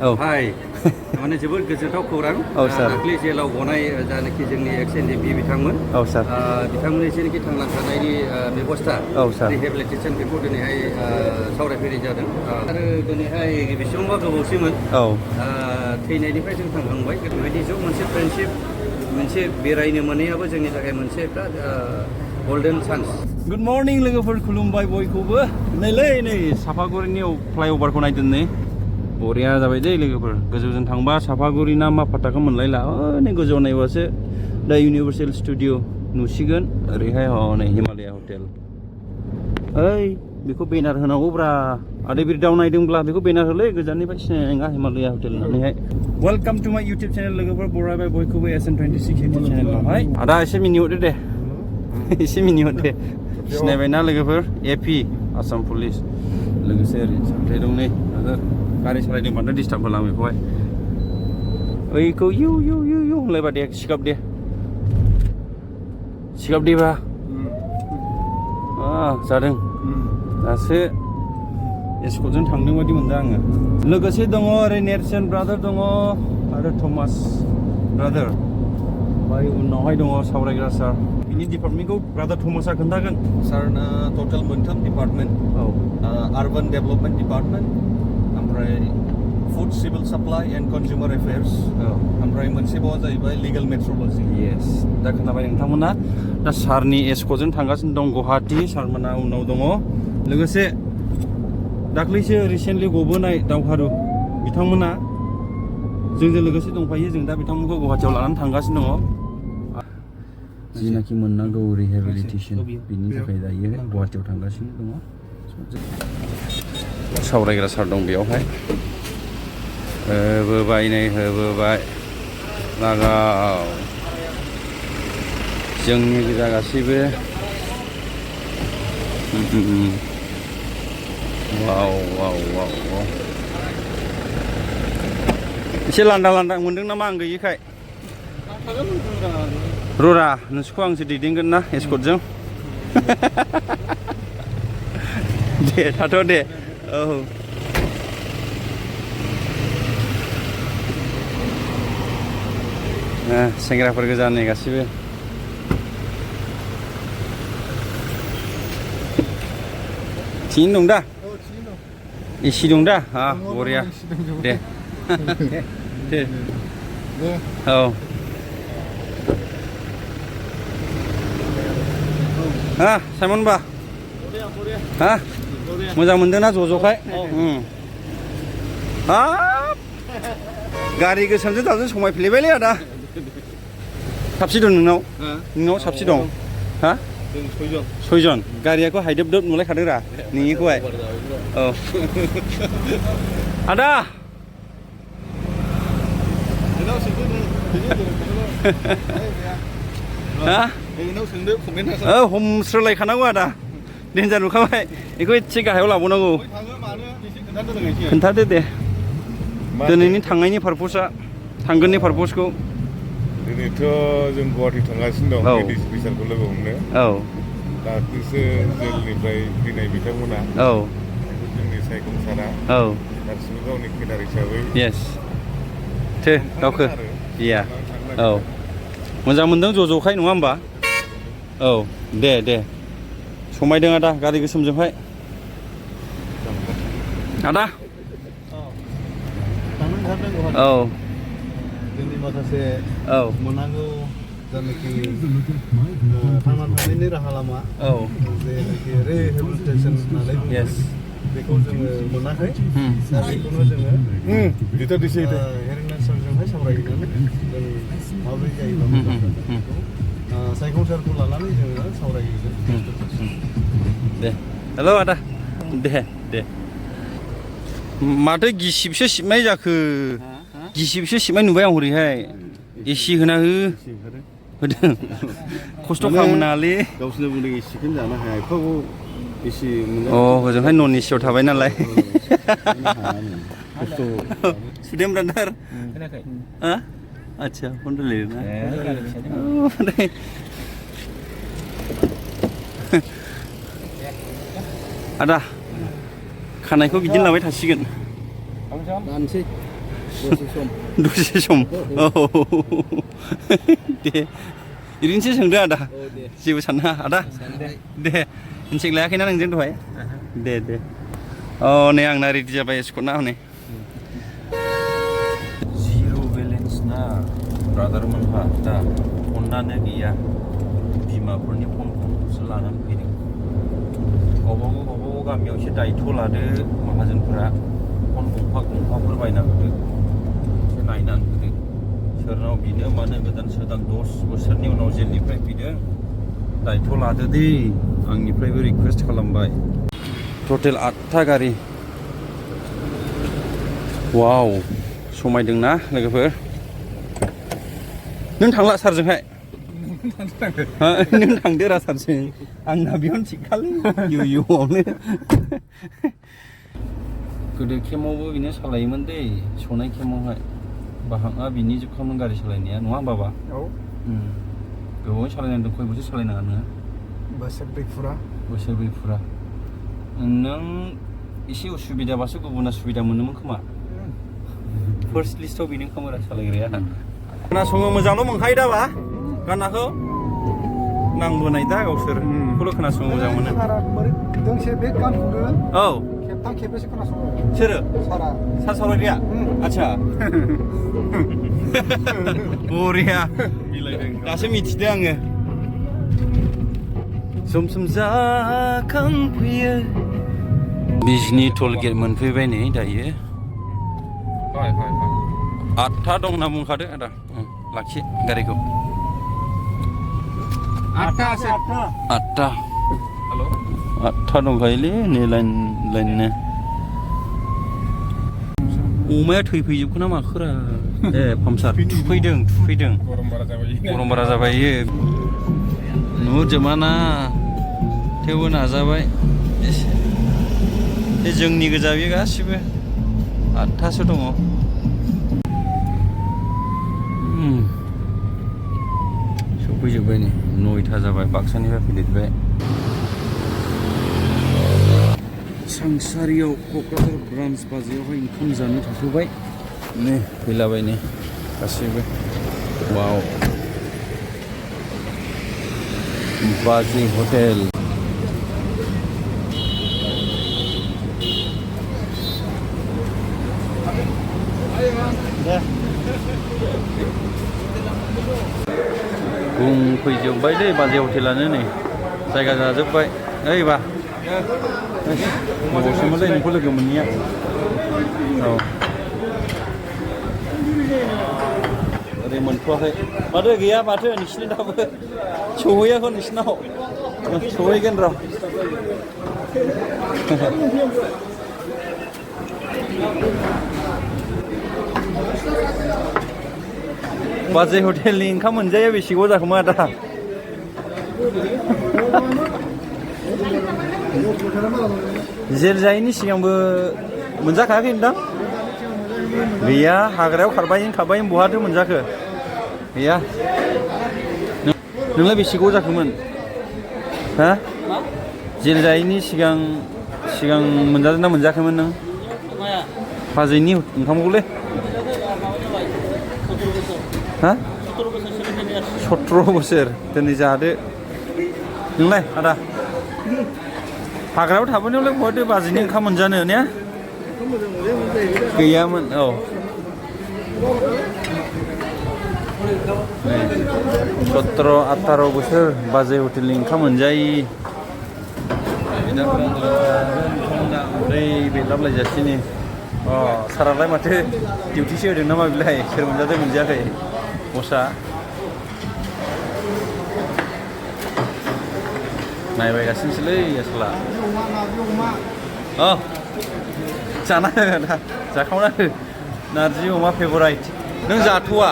Hai. माने जोबोद गोजोनथाव खौरां दाख्लि जेलाव गनाय जानाखि जोंनि एक्स एनडिपि बिथांमोन बिथांमोननि जेनाखि थांना थानायनि बेबस्था रिहेबिलिटेसन बेखौ दिनैहाय सावरायफैनाय जादों आरो दिनैहाय बेसेबांबा गोबावसैमोन थैनायनिफ्राय जों थांखांबाय बेबायदि ज' मोनसे फ्रेन्डशिप मोनसे बेरायनो मोनैयाबो जोंनि थाखाय मोनसे बिराद golden chance. Good morning लोगोफोर खुलुमबाय बयखौबो नै साफागुरिनि फ्लाइअभारखौ नायदों नै बरिया जाबाय दे लोगोफोर गोजौजों थांबा साफागुरि ना मा फात्ताखौ मोनलायला नै गोजौआव नायबासो दा इउनिभार्सेल स्टुडिअ नुसिगोन ओरैहाय नै हिमालया हटेल ओइ बेखौ बेनार होनांगौब्रा आदै बिरदाव नायदोंब्ला बेखौ बेनार होलै गोजाननिफ्राय सिनायनाय नङा हिमालया हटेल होननानैहाय वेलकाम टु माय इउटिउब चेनेल लोगोफोर बरायबाय बयखौबो SN26 इउटिउब चेनेलावहाय आदा एसे मिनिहरदो दे एसे मिनिहरदो सिनायबायना लोगोफोर AP आसाम पुलिस लोगोसे ओरै सामथाय दं नै गारि सालायदों बांद्राय डिस्टार्ब होलां बेखौहाय ओइखौ इउ होनलायबा दे सिगाब देबा जादों दासो एस्कर्टजों थांदों बायदि मोनदों आङो लोगोसे दङ ओरै नेरसोन ब्रादार दङ आरो थमास ब्रादार ओमफ्राय उनावहाय दङ सावरायग्रा सार बिनि डिपार्टमेन्टखौ ब्रादार थमासआ खोन्थागोन सारना टटेल मोनथाम डिपार्टमेन्ट आर्बान डेभेलपमेन्ट डिपार्टमेन्ट ओमफ्राय food civil supply and consumer affairs ओमफ्राय मोनसेबावा जाहैबाय लिगेल मेट्रलजि येस दा खोनाबाय नोंथांमोना दा सारनि एस्कर्टजों थांगासिनो दं गुवाहाटि सारमोना उनाव दङ लोगोसे दाख्लैसो रिसेन्टलि गबोनाय दावहारु बिथांमोना जोंजों लोगोसे दंफायो जों दा बिथांमोनखौ गुवाहाटियाव लानानै थांगासिनो दङ जिनाखि मोननांगौ रिहेबिलिटेसन बिनि थाखाय दायो गुवाहाटियाव थांगासिनो दङ सावरायग्रा सार दं बेयावहाय होबोबाय लागाव जोंनि गोजा गासैबो वाव एसे लांदां मोनदों नामा आं गैयिखाय ररा नोंसोरखौ आंसो दैदेनगोन ना एस्कर्टजों दे थाथ' दे औ सेंग्राफोर गोजा नै गासिबो थिन दं दा एसि दं दा बरिया दे औ साइमन बा मोजां मोनदोंना ज'खाय हाब गारि गोसोमजों दाजों समायफ्लेबायलै आदा साबसे दं नोंनाव साबसे दं सयजन गारियाखौ हायदोब नुलायखादों रा नोंनिखौहाय औ आदा हमस्रोलायखानांगौ आदा देन्जार नुखाबाय बेखौ एसे गाहायाव लाबावनांगौ खोन्थादो दे दिनैनि थांनायनि पारपसआ थांगोननि पारपसखौ दिनैथ' जों गुवाहाटि थांगासिनो दं एडिसिपि सारखौ लोगो हमनो दाख्लैसो जेलनिफ्राय फैनाय बिथांमोना जोंनि सायखं सारा गासिबो गावनि केडार हिसाबै गावखौ औ मोजां मोनदों ज'खाय नङा होमबा औ दे समायदों आदा गारि गोसोमजोंहाय आदा औ जोंनि माखासे मोननांगौ जायनाखि थांना थानायनि राहा लामा जेनाखि रिहेबिलिटेसन होननानै बुङो बेखौ जोङो मोनाखै दा बेखौनो जोङो हेरेन सारजोंहाय सावरायनानै जों माबोरै जायोबा मोजां सायखं सारखौ लानानै जोङो सावरायगोन दे हेल' आदा दे माथो गिसिबसो सिबनाय जाखो गिसिबसो सिबनाय नुबाय आं हरैहाय एसि होना होदों खस्थ' खालामनाङालै गावसोरनो बुंदों एसिखौनो जानो हाया एफाबो एसि हजोंहाय नन एसियाव थाबाय नालाय सुदेम ब्रादार आच्छा फन रायलायदों ना आदा खानायखौ बिदिनो लाबाय थासिगोन दानसै दसे सम औ दे ओरैनोसो सोंदो आदा जेबो साननाङा आदा दे इनसेक लायाखैना नोंजों दहाय दे अ नै आंना रेडि जाबाय स्कटना हनै जिर' बेलेन्स ना ब्रादारमोनहा दा फनानो गैया बिमाफोरनि फनखौसो लानानै फैदों गावबागाव गामियाव एसे दायथ' लादो माहाजोनफोरा फन गंफाफोर बायना होदो एसे नायनानै होदो सोरनाव बिनो मानो गोदान सोदां 10 बोसोरनि उनाव जेलनिफ्राय फैदों दायथ' लादो दे आंनिफ्रायबो रिकुवेस्ट खालामबाय टटेल 8था गारि वाव समायदोंना लोगोफोर नों थांला सारजोंहाय नों थांदो रा सारजों आंना बेयावनो थिगखालै इउआवनो गोदो केमावबो बिनो सालायोमोन दै सनाय केमावहाय बाहागआ बिनि जोबखामोन गारि सालायनाया नङा बाबा औ गोबावै सालायनांदों खय बोसोर सालायनाङा नोङो बोसोरब्रै फुरा नों एसे उसुबिदाबासो गुबुना सुबिदा मोनोमोन खोमा फार्स्ट लिस्टआव बेनो खोमा सालायग्राया खोनासङो मोजांल' मोनखायो दाबा गानाखौ नांबोनाय दा गावसोर बेखौल' खोनासङो मोजां मोनो दोंसे बे गान खौनो औ खेबथाम खेबब्रैसो खोनासङो सोरो सारा सार सावरायग्राया आदसा बरिया दासो मिथिदों आङो सम सम जाखांफैयो बिजनि टल गेट मोनफैबाय नै दायो 8था दं होनना बुंखादो आदा लाखि गारिखौ 8था हेल' 8था दंखायोलै नै लाइननो अमाया थैफैजोबखो ना माखोरा ए पामसार थुफैदों गरम बारा जाबाय नुहुरजोबाना थेवबो नाजाबाय बे जोंनि गोजा बे गासिबो 8थासो दङ सफैजोब्बाय नै 9था जाबाय बाक्सानिफ्राय फैदेरबाय सांसारियाव क'क्राझार ब्रान्स बाजारावहाय ओंखाम जानो थाथ'बाय नै फैलाबाय नै गासैबो वाव बाजै हटेल बुंफैजोब्बाय दै बाजै हटेलानो नै जायगा जाजोब्बाय ओइ बा गोबावसोमोनलै नोंखौ लोगो मोनैया औ ओरै मोनथ'वाखै माथो गैया माथो नोंसिनि दाबो सहैयाखै नोंसिनाव सहैगोन र' बाजै हटेलनि ओंखाम मोनजाया बेसे गोबाव जाखोमोन आदा जेल जायैनि सिगांबो मोनजाखायाखै नोंदां गैया हाग्रायाव खारबाय बहाथो मोनजाखो गैया नोंलाय बेसे गोबाव जाखोमोन हा जेल जायैनि सिगां मोनजादोंना मोनजायाखैमोन नों बाजैनि ओंखामखौलै हा 17 बोसोर दिनै जादो नोंलाय आदा हाग्रायाव थाबोनायावलाय बहाथो बाजैनि ओंखाम मोनजानो ने गैयामोन औ 17-18 बोसोर बाजै हटेलनि ओंखाम मोनजायि ओमफ्राय बेलाबलायजासिनो अ सारालाय माथो डिउटिसो होदों नामा बेलाय सोर मोनजादों मोनजायाखै बसा नायबायगासिनोसोलै आसोला अ जाना दा जाखावना हो नारजि अमा फेभराइट नों जाथ'वा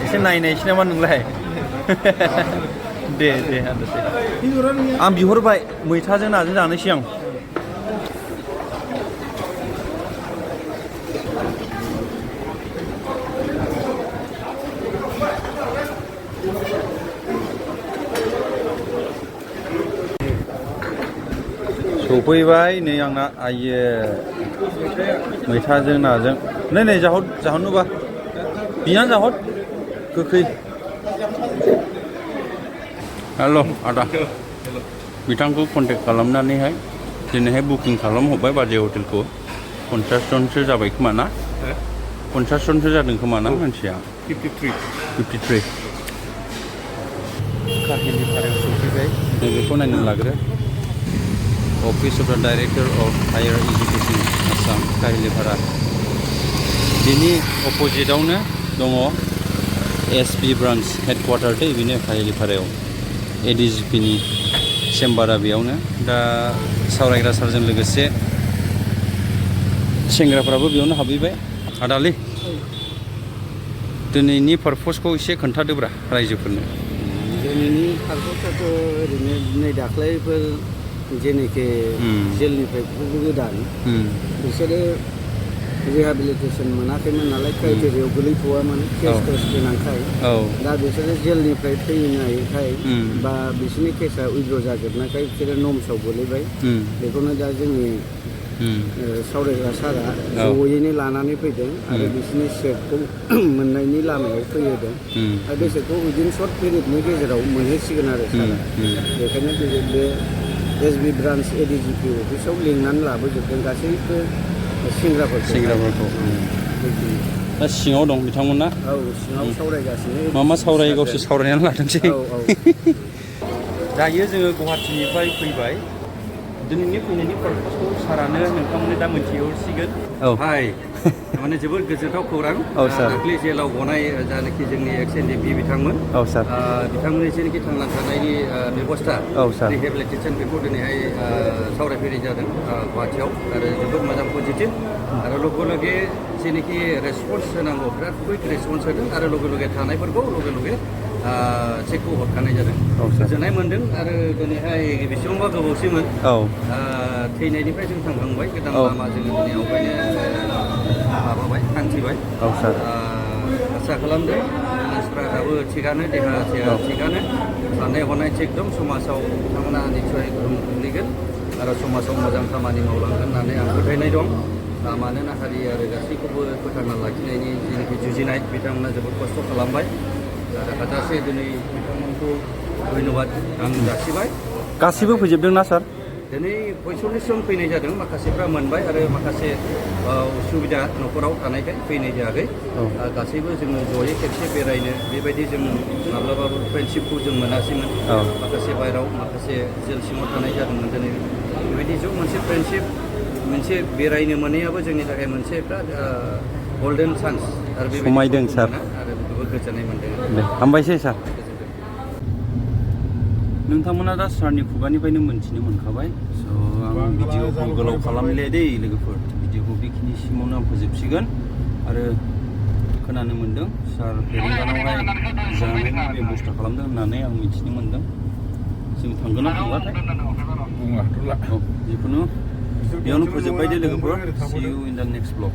एसे नायनायसै नामा नोंलाय दे आदा दे आं बिहरबाय मैथाजों नाजों जानोसै आं सफैबाय नै आंना आइये मैथाजों नाजों नै जाहरनोबा बियानो जाहर गोखै हेल' आदा बिथांखौ कन्टेक्ट खालामनानैहाय दिनैहाय बुकिं खालामहरबाय बाजै हटेलखौ 50 जनसो जाबाय खोमा ना 50 जनसो जादों खोमा ना मानसिया 53 काहिलिपारायाव सफैबाय जों बेखौ नायनो लाग्रो office of the director of higher education Assam Kahilipara बिनि अपोजिटआवनो दङ एसपि ब्रान्च हेडक्वार्टार दै बेनो काहिलिपारायाव एडिजिपिनि चेम्बारा बेयावनो दा सावरायग्रा सारजों लोगोसे सेंग्राफ्राबो बेयावनो हाबहैबाय आदालै दिनैनि पारपसखौ एसे खोन्थादोब्रा रायजोफोरनो दिनैनि पारपसाथ' ओरैनो नै दाख्लैफोर जेनोखि जेलनिफ्राय गोदान बिसोरो रिहेबिलिटेसन मोनाखैमोन नालाय क्राइटेरियायाव गोलैथ'वामोन केस गोनांखाय दा बिसोरो जेलनिफ्राय फैनायखाय बा बिसोरनि केसा उइद्र' जाजोबनायखाय बिसोरो नर्म्सआव गोलैबाय बेखौनो दा जोंनि सावरायग्रा सारा जयैनो लानानै फैदों आरो बिसोरनि सेफखौ मोननायनि लामायाव फैहोदों आरो बिसोरखौ उइदिन सर्ट पिरियडनि गेजेराव मोनहैसिगोन आरो सारा बेखायनो बे एसबि ब्रान्च एडिजिपि अफिसाव लिंनानै लाबोजोबदों गासैबो सेंग्राफोरखौ दा सिङाव दं बिथांमोना औ सिङाव सावरायगासिनो मा सावरायो गावसोर सावरायनानै लाथोंसै दायो जोङो गुवाहाटीनिफ्राय फैबाय दिनैनि फैनायनि पारपसखौ सारानो नोंथांमोननो दा मोनथिहरसिगोन हाय माने जोबोद गोजोनथाव खौरां दाख्लै जेलाव गनाय जानाखि जोंनि एक्स एनडिपि बिथांमोन बिथांमोननि जेनाखि थांना थानायनि बेबस्था रिहेबिलिटेसन बेखौ दिनैहाय सावरायफैनाय जादों गुवाहाटीयाव आरो जोबोद मोजां पजिटिभ आरो लगे लगे जेनाखि रेसपन्स होनांगौ बिराद कुइक रेसपन्स होदों आरो लगे थानायफोरखौ लगे चेकखौ हरखानाय जादों गोजोननाय मोन्दों आरो दिनैहाय बेसेबांबा गोबावसैमोन थैनायनिफ्राय जों थांखांबाय गोदान लामा जोङो दिनै आवगायनो माबाबाय हान्थिबाय आसा खालामदों मानसिफ्रा दाबो थिगानो देहा थिगानो साननाय हनाय थिग दं समाजाव बिथांमोना निस्सय गोहोम खोख्लैगोन आरो समाजाव मोजां खामानि मावलांगोन होननानै आं फोथायनाय दं मानोना हारि आरो गासैखौबो फोथांना लाखिनायनि जेनाखि जुजिनाय बिथांमोना जोबोद खस्थ' खालामबाय आरो हाजासे दिनै बिथांमोनखौ धन्यबाद आं जासिबाय गासिबो फैजोबदोंना सार दिनै 45 जन फैनाय जादों माखासेफ्रा मोनबाय आरो माखासे उसुबिदा न'खराव थानायखाय फैनाय जायाखै गासैबो जोङो जयै खेबसे बेरायनो बेबायदि जों माब्लाबाबो फ्रेन्डशिपखौ जों मोनासैमोन माखासे बायराव माखासे जेल सिङाव थानाय जादोंमोन दिनै बेबायदि ज' मोनसे फ्रेन्डशिप मोनसे बेरायनो मोनैयाबो जोंनि थाखाय मोनसे बिराद गल्डेन चान्स आरो समायदों सार आरो जोबोद गोजोननाय मोन्दों हामबायसै सार नोंथांमोना दा सारनि खुगानिफ्रायनो मोनथिनो मोनखाबाय स' आं भिडिअखौ गोलाव खालामले दै लोगोफोर भिडिअखौ बेखिनिसिमावनो आं फोजोबसिगोन आरो खोनानो मोन्दों सार फेरेंगानावहाय जानायनि बेबस्था खालामदों होननानै आं मिथिनो मोन्दों जों थांगोन ना थांबाथाय जिखुनु बेयावनो फोजोबबाय दे लोगोफोर see you in the next vlog